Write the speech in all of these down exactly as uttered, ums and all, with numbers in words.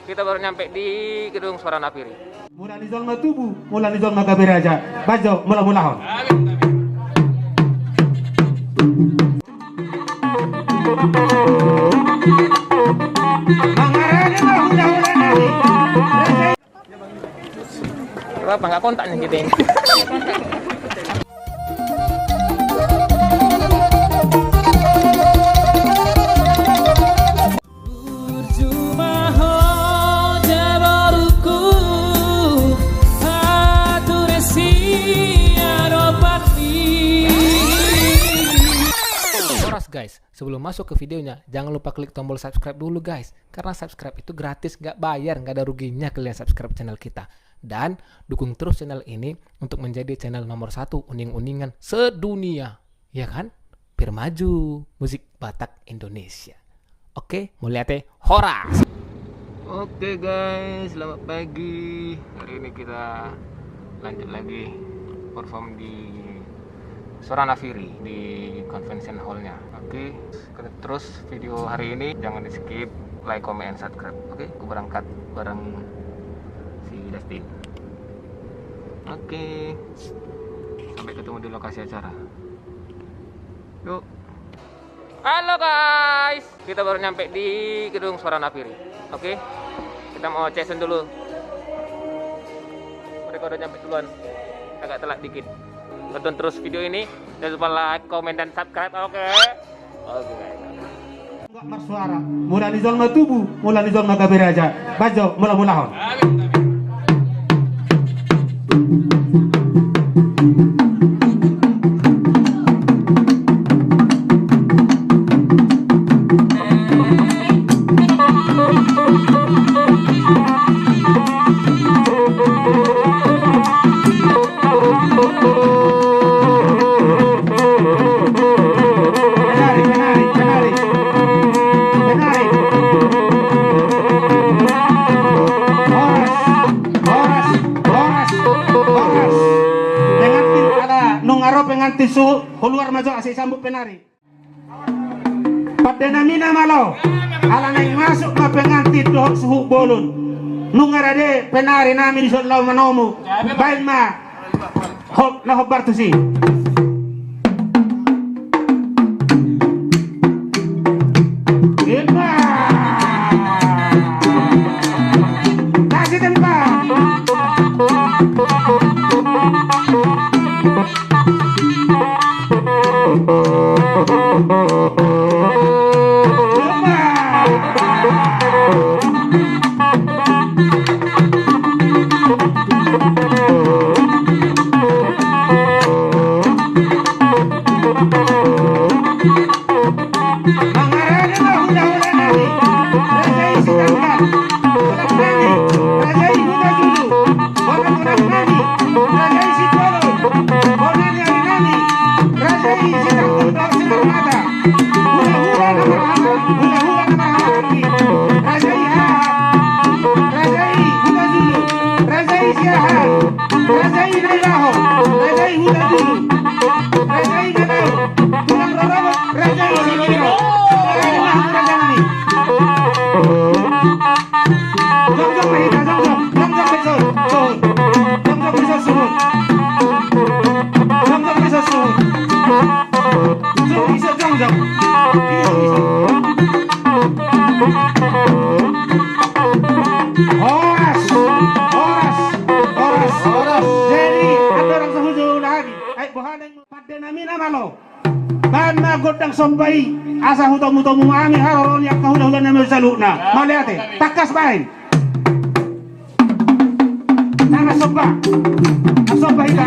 Kita baru nyampe di gedung Suara Naviri. Mula ni jolma tubu, mula ni jolma gabe raja. Bajo, mula-mulahon. Mangarani ma hula-hula nami. Kenapa nggak kontak nih kita ini? Burju ma ho jaborku, atur si adopanmi. Horas, guys, sebelum masuk ke videonya, jangan lupa klik tombol subscribe dulu, guys. Karena subscribe itu gratis, nggak bayar, nggak ada ruginya kalian subscribe channel kita. Dan dukung terus channel ini untuk menjadi channel nomor satu uning-uningan sedunia. Ya kan? Biar maju musik Batak Indonesia. Oke, mauliate, horas. Oke guys, selamat pagi. Hari ini kita lanjut lagi perform di Suara Naviri di convention hall-nya. Oke, terus video hari ini jangan di-skip, like, comment, and subscribe. Oke, aku berangkat bareng si Dustin. Oke, sampai ketemu di lokasi acara. Yuk. Halo guys, kita baru nyampe di gedung Suara Naviri. Oke, kita mau check-in dulu. Mereka udah nyampe duluan, agak telat dikit. Tonton terus video ini, jangan lupa like, komen, dan subscribe. Oke. Oke guys. Marsuara, mula ni jolma tubu, mula ni jolma gabe raja. Bajo, mula-mulahon. Penari, penari, penari. Penari. Horas, horas, horas, horas. Pengantin, ala nunga ro pengantin suhut, keluar ma jo asa disambut penari. Pande nami na malo, ala naeng masuk ma pengantin dohot suhut bolon. Nunga rade penari nami dison laho manomu. Baen ma. Hop, na hombar tusi. Emma. Kasih tempat. Mangarani ma hulahula nami, raja i Sitanggang, holan nami, raja i Hutajulu, holan-holan nami, raja i Sitolo, bona ni ari nami, raja i Sitanggang dohot Sinarmata, hulahula na marhaha, hulahula na marhaha nami, raja i haha, raja i Hutajulu, raja i Siahaan, raja i Nailaho, raja i Hutajulu, raja i Nailaho, tulang rorobot, raja i Sipiro. Raja i Maha, raja nami. Jongjong ma hita, jongjong. Jongjong ma iso, suhut. Jongjong ma iso, suhut. Jongjong ma iso, suhut. Suhut, iso, jongjong. Iso, iso. Horas, horas, horas, horas. Jadi, andorang sahuta hulahula nami. Ai, boha naeng. Pande nami na malo. Baen ma gondang somba i, asa hutomu-tomu ma hami haroro ni angka hulahula nami saluhutna. Mauliate. Tangkas baen. Tangkas somba. Tangkas somba hita.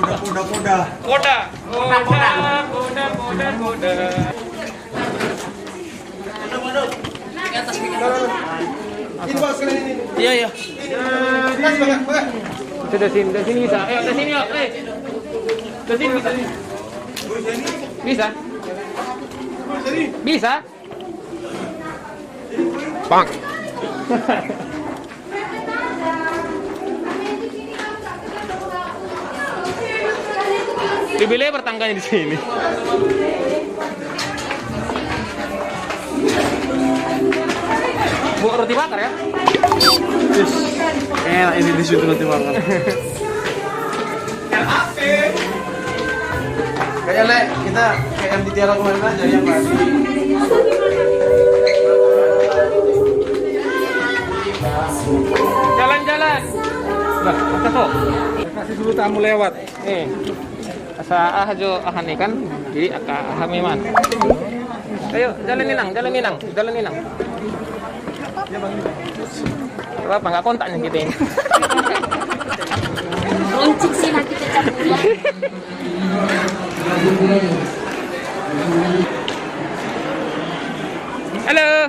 Koda, koda, koda. Koda, koda, koda, koda, koda. Iya, iya. Sudah sini, sudah sini bisa. Ayo, sudah sini, yuk. Eh. Sudah sini bisa. Bisa. Bisa. Bang. Dibilai bertangga di sini. Buat roti bakar ya? Yes. Enak ini di situ roti bakar. Kayaknya, Lek, kita kayak yang di Tiara kemarin aja ya, Pak. Jalan-jalan. Nah, kasih dulu tamu lewat. Eh, asa aha jo aha ni kan, jadi angka aha memang. Ayo, jalan, Inang, jalan, Inang, jalan, Inang. Apa, nggak kontak nih kita ini. Runcing sih nanti pecah. Halo.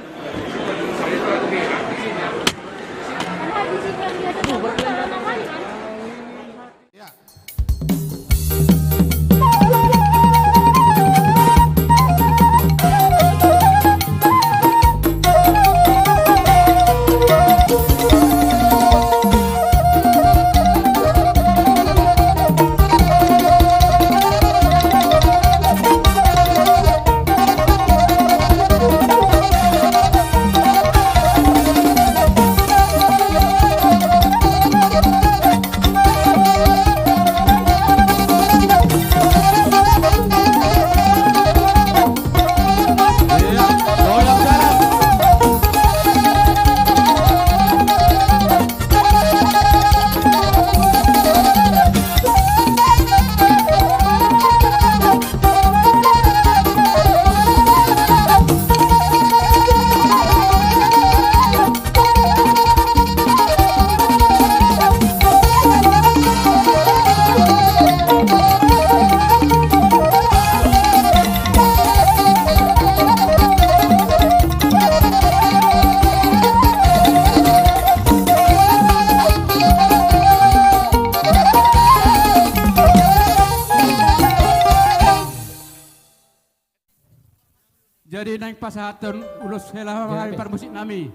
Jadi naeng pasahathon ulos hela hami parmusik nami.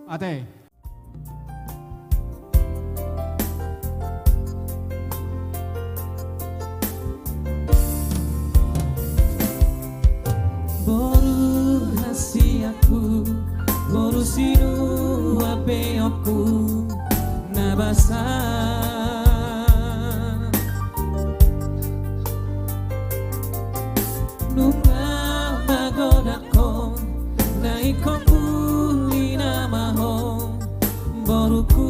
Ate. Boru hasianku, boru sinua peokku, na basa. Nunga magodang ho na ingkon uli nama ho, boruku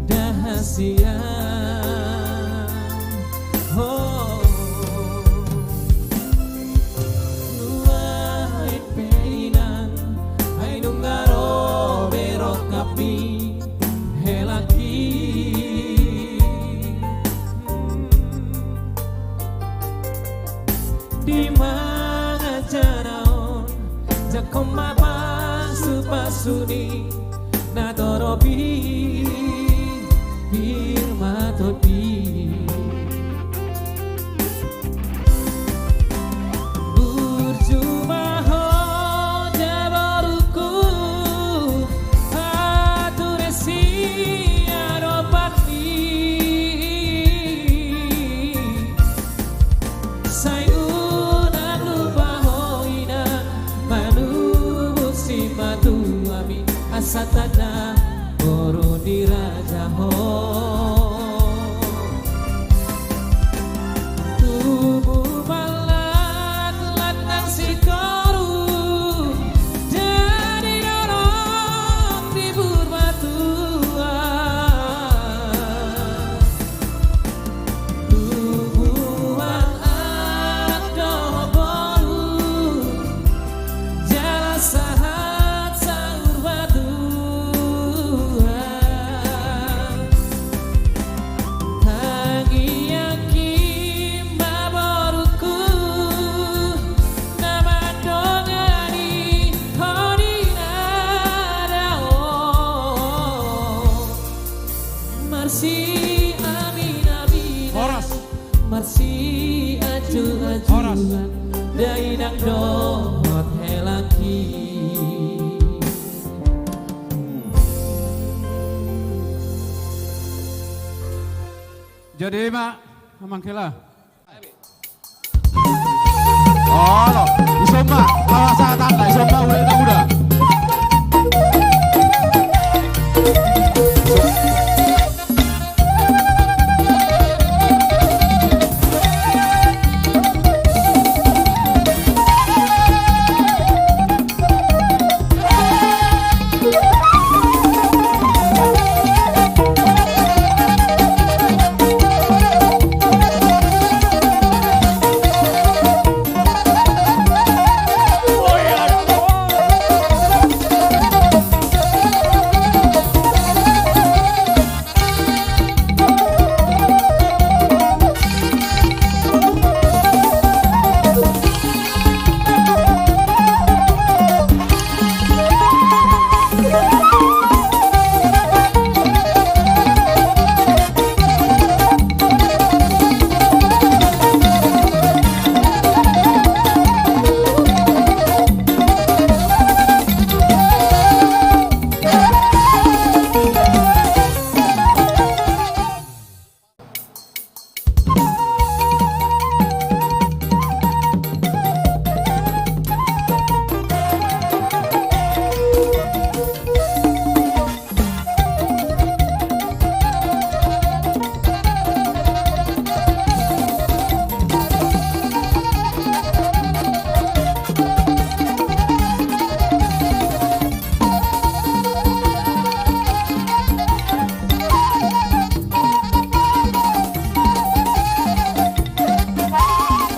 da hasian ho. Nuaeng pe inang, ai nunga ro be rongkapmi, helangki Pasu ni na torop i pir ma tondi. Burju ma ho da borungku, ature sian opat ni. Sai unang lupa ho inang, manubus simatuami, asa tanda boru ni raja ho. Tubu ma latlat nang singkoru, jadi dorong di Purbatua. Tubu ma anak dohot boru, jala sahat saur matua. Tangiangki ma borungku, na mandongani ho di na dao. Marsiaminaminan, horas. Marsianjuanjuan, horas. Dainang dohot helangki. Jadi ma, amang hela. Olo, dison ma, lawas sahat hata, dison ma, uda na uda.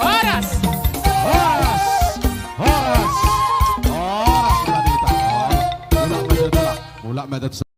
Horas! Horas! Horas! Horas! Mulak ma tutu. Mulak ma tutu.